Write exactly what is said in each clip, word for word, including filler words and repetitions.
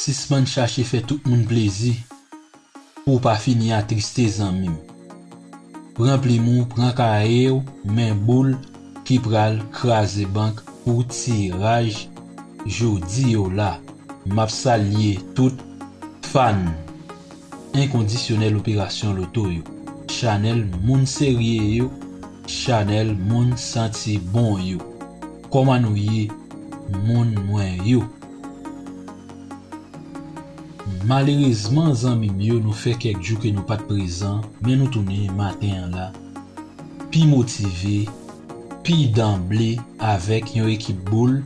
Sispann chache fè tout moun plezi pou w pa fini atriste, zanmi m. Pran plim ou, pran kaye w, men boul ki pral kraze bank pou tiraj jodi yo la. M ap salye tout fan enkondisyonèl operasyon loto yo, chanèl moun serye yo, chanèl moun santi bon yo. Kòman nou ye, moun mwen yo? Malerezman, zanmi m yo, nou fè kèk jou ke nou pa t prezan, men nou tounen maten an la pi motive, pi danble, avèk yon ekip boul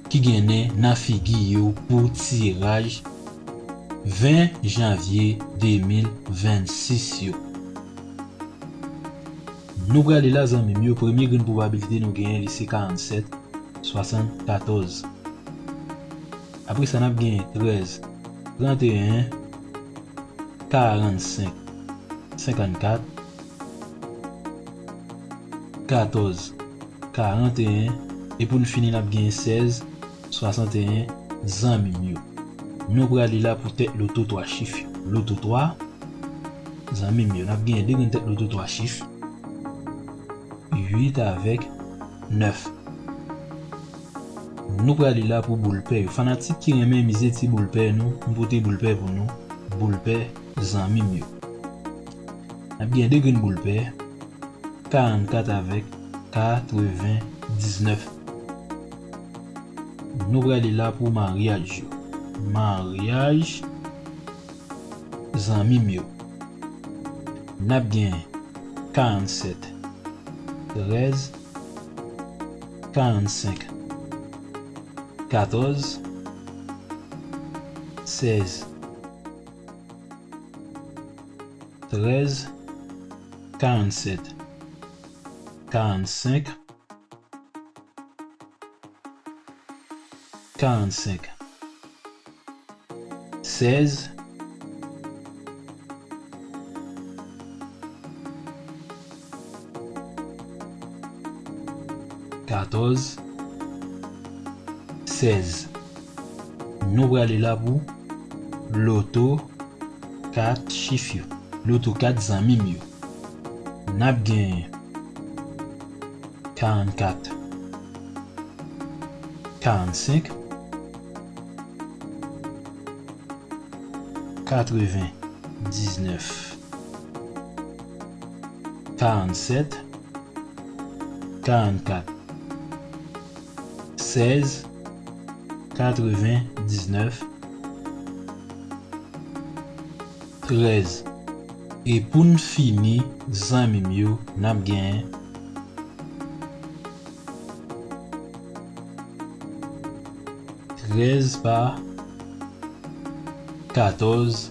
ki gen nen nan figi yo pou tiraj ven janvye de mil vennsis yo. Nou prale la, zanmi m yo, premye grenn pwobabilite nou genyen, li se karannsèt, swasannkatòz. Apre sa, n ap genyen trèz, tranteyen, karannsenk, senkannkat, katòz, karanteyen, e pou n fini, n ap genyen sèz, swasanteyen, zanmi m yo. Nou prale la pou tèt loto twa chif yo. Loto twa, zanmi m yo, n ap genyen de grenn tèt loto twa chif, uit avèk nèf. Nou prale la pou boul pè yo. Fanatik ki renmen mize ti boul pè nou, m pote boul pè pou nou. Boul pè, zanmi m yo. N ap gen de grenn boul pè, karannkat avèk katrevendiznèf. Nou prale la pou maryaj yo. Maryaj, zanmi m yo. N ap gen karannsèt, trèz, karannsenk, katòz, sèz, trèz, karannsèt, karannsenk, karannsenk, sèz, katòz, sèz. Nou prale la pou loto kat chif yo. Loto kat zanmi m yo. N ap gen karannkat, karannsenk, katrevendiznèf, karannsèt, karannkat, sèz, katrevendiznèf, trèz. E pou n fini, zanmi m yo, n ap gen trèz pa katòz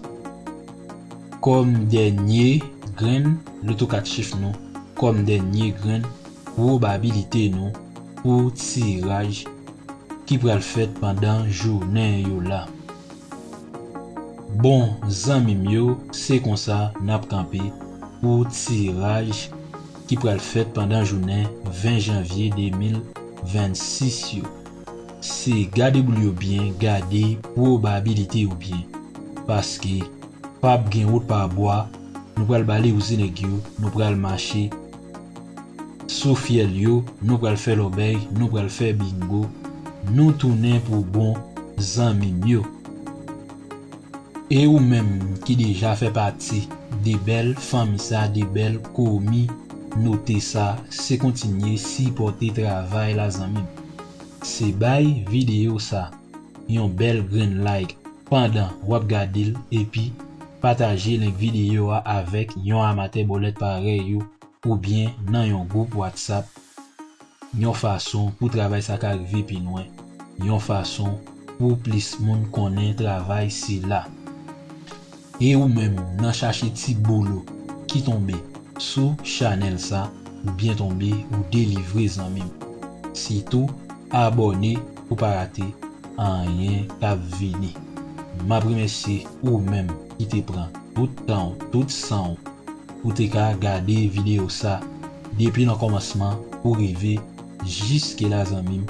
kòm dènye grenn loto kat chif nou, kòm dènye grenn pwobabilite nou pou tiraj ki pral fèt pandan jounen yo la. Bon, zanmi m yo, se konsa n ap kanpe pou tiraj ki pral fèt pandan jounen ven janvye de mil vennsis yo. Se gade boul yo byen, gade pwobabilite yo byen. Paske p ap gen wout pa bwa, nou pral bale wouze nèg yo, nou pral mache sou fyèl yo, nou pral fè lòbèy, nou pral fè bingo, nou tounen pou bon, zanmi m yo. E ou menm ki deja fè pati de bèl fanmi sa, de bèl kominote sa, se kontinye sipòte travay la, zanmi m. Se bay videyo sa yon bèl grenn like pandan w ap gade l, epi pataje link videyo a avèk yon amatè bòlèt parèy ou, oubyen nan yon gwoup WhatsApp, yon fason pou travay sa ka rive pi lwen, yon fason pou plis moun konnen travay sila. E ou menm nan chache ti boul ou ki tonbe sou chanèl sa, ou byen tonbe, ou delivre, zanmi m. Sitou, abòne pou pa rate anyen k ap vini. M ap remèsye ou menm ki te pran tout tan w, tout san w, pou te ka gade videyo sa depi nan kòmansman pou rive jiske la, zanmi m.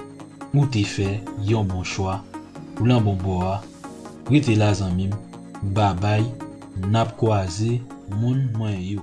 Ou te fè yon bon chwa, ou nan bon bò a, Rete la zanmi m. Babay, n ap kwaze moun mwen yo.